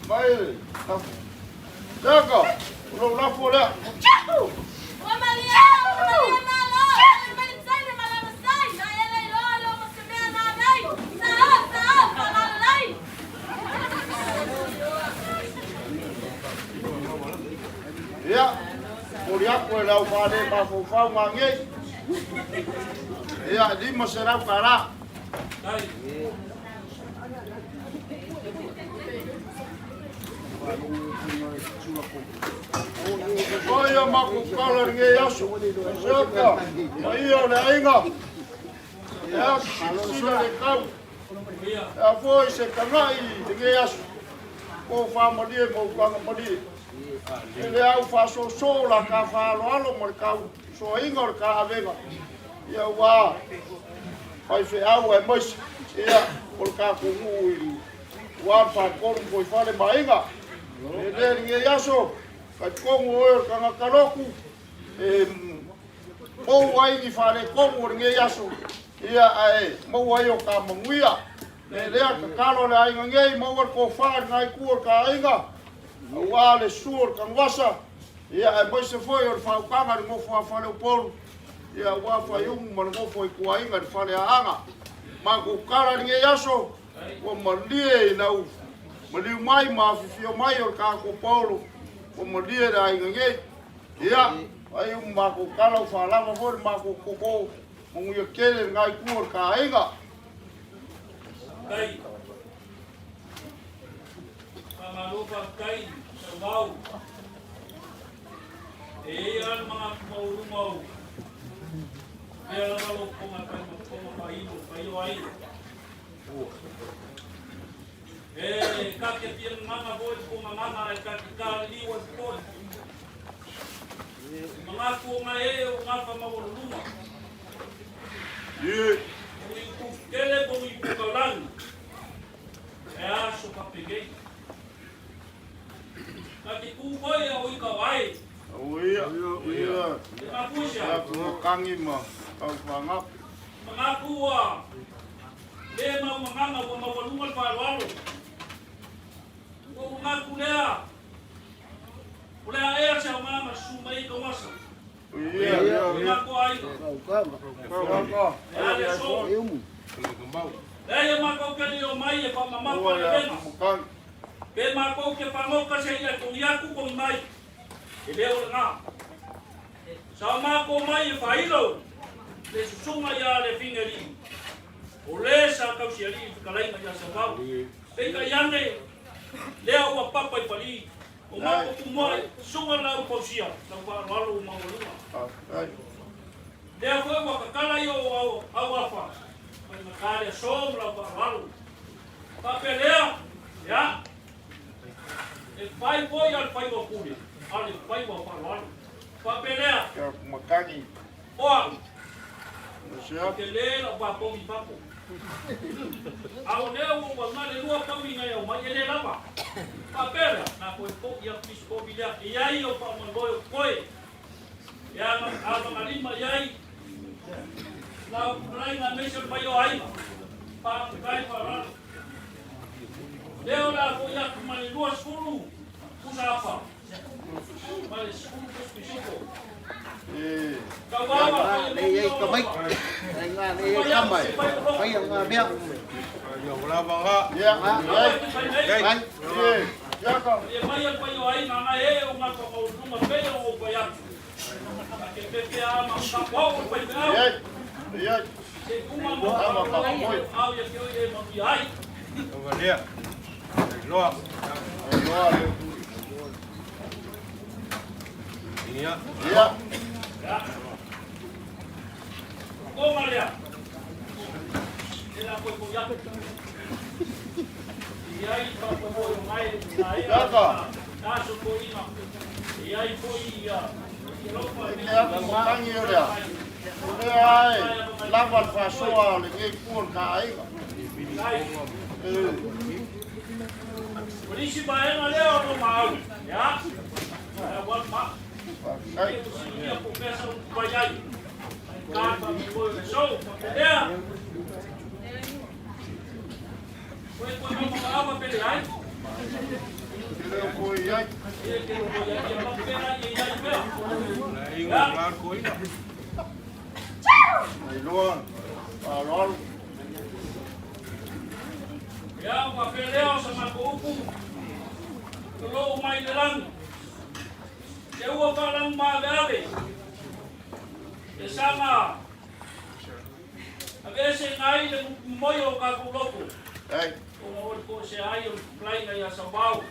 Mai le lafo. Leka, o lou lafo lea. Ia, momoli aku e le au fale mafaufau gagei. Ia, $500 kālā. Oia matou kala i lenei aso. Seka, paia o le aiga. E a silasila le tau. E a foi se kanaʻi i lenei aso, po faamalie ma ukaga malie. E le au faasoosoo la ka faaaloalo ma le tausoaina o le ka avega. Ia ua faifeau aemaise ia o le tatou nuu i ua le faletolu ma Fuaifale ma aiga. E le lenei aso, talitonu oe o le tagata lotu, e maua ai ni faaletonu o lenei aso, ia ae maua ai o ka manuia. Le lea tatalo le aiga nei, maua le tofa i lena itu o le ta aiga, aua le susu o le Tanuvasa, ia aemaise foi o le faautaga i le nofo a Faleupolu, ia aua Faiumu ma le nofo a ituaiga i le Faleaana. Matou tala i lenei aso, ua malie i lau maliu mai ma afifio mai o le tatou paolo, ua malie le aiga nei. Ia, Faiumu matou tala ua faalava foi le matou toto, manuia tele lena itu o le ta aiga. Faafetai. Faamalo faafetai Sauvao. E i ai lava le manatu maualuga o lea lava lou fofoga e fai ma fofoga faailo faio ai. E ta te fia gagana foi le pogagana ae ta te taliliu ai foi. E manatu o gae e o gafa maualuluga. O ni upu tele po o ni upu taulagi, e aso faapenei. Ta te tu foi a o i ka vae. Ia, ia. E mafua i se a? Makangi ma taufaagape. Manatu ua le mau gagana ua maualuga le faaaloalo. Ua ou manatu lea, o le a ea se aoga na susu mai ai Taugasa. Ia, ia. Manatu aiga. E a le aso. Leai e matou te le omai e faamamafa le avega. Pe matou te fagota se ia togi atu togi mai. E le o lena. Sa matou omai e faailo le susuga ia Lefigialii, o le sa tausialii i fetalaiga ia Sauvao. Peitai ane, lea ua papa i Palī, o matou tumuai, susuga lau fausia, lau faaaloalo ua maualuga. Lea foi ua tatala i ou auafa, faigata le aso ma lau faaaloalo. Faapea lea, ia, e fai foi a le faiva pule, a le faiva faaaloalo. Faapea lea, o au, ou te le lau vapogi i fafo. A o lea ua ou aumai le lua pauli na e aumai, e le lava. Faapea lea, na toe foi atu isi povi lea, e i ai ou faamoemoe o totoe, e avagalima i ai lau fetalaiga aemaise o le paia o aiga. Faafetai faaaloalo. Lea o le a foi atu ma le 20 pusa afa ma le 10 pusa pisupo. Tauava Nei ai kamai. Ai ngā nei ai kamai. Fai ngā mea. Ia, ia. Ai. Ia, E mai al pai o aiga nga e o ngā whakaurunga pei o o pai atu. Ke pepe a ma ka pau o pai au. Ia, ia. Se kuma mo au ia ke oi e manuia ai. Valia. Loa. Loa le. Ia. Ia. Konga lea. E la koe koe atu. I ai whakamoe o ngai na e Iaka. Aso koina. I ai foi ia. E ke aku makangi o lea. O lea ai, lava le faasoa o lenei pua o le ka aiga. O nisi vaega lea o lo maau. Ia. E wal ma. Faafetai. E usilia po pesa o pai ai. Ka whakamoe o le sou. Lea. Koe koe mau makaava pele ai. Te leo koe i ai. E ke lo ia ia mapera ia ia pea. Inga la koina. Ai loa, faaaloalo. Ia whapelea o sa mako upu. Ko lou mai le langi. Te ua whalangu maave ave. Te sanga. Ave ese ngai le moyo o kākou loko. Ai. O ngā ori ko se ai o le kuplaina ia Sauvao.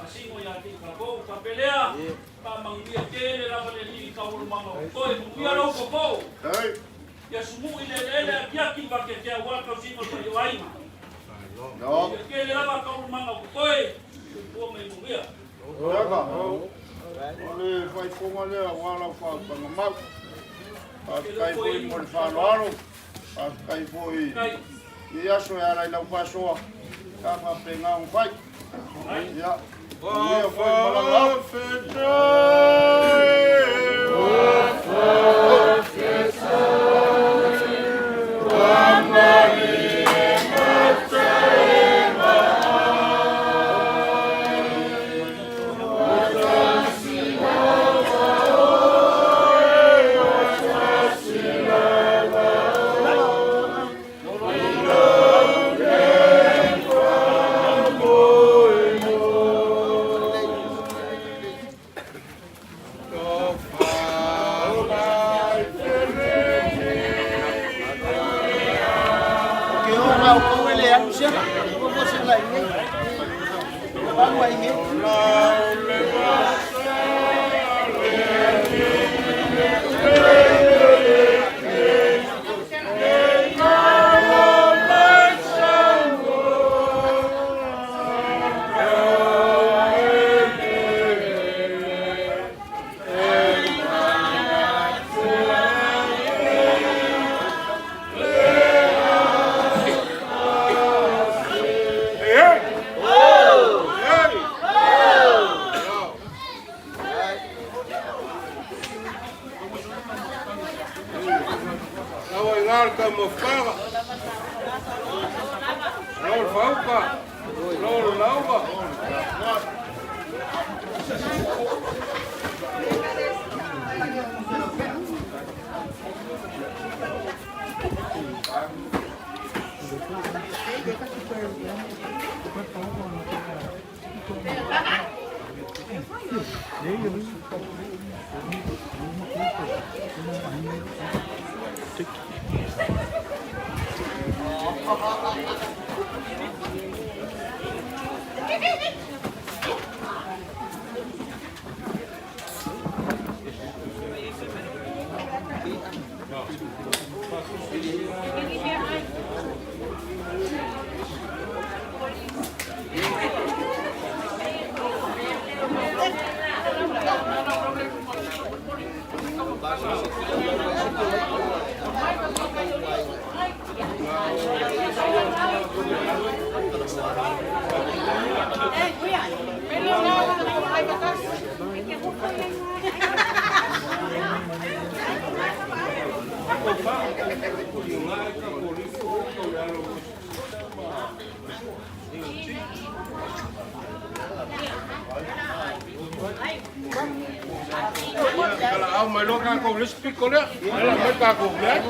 A singo ia te kākou. Whapelea. Pa manguia tele lava le li ka uru manga o koe. Manguia lau popo. Ai. Ia sumu i le lele a kia ki wake te awa kau singo pa i o aiga. E tele lava taualumaga o totoe, soifua ma ia manuia. Ioka, o le faaipoga lea aua lau faautaga mau. Faafetai foi mo le faaaloalo, faafetai foi i aso e ala i lau faasoa, sa faapena ona fai. Ia, manuia foi le malaga au. O ke o ngau kau ele anu sela. O mo sela inge. Alu ai inge. Hey, hey! Hey! Lau ai ngā le taumafaga. Lau le fauka. Lau le lauga. Kala au mai loa tatou le isi piko lea. Ala mai tatou i ai.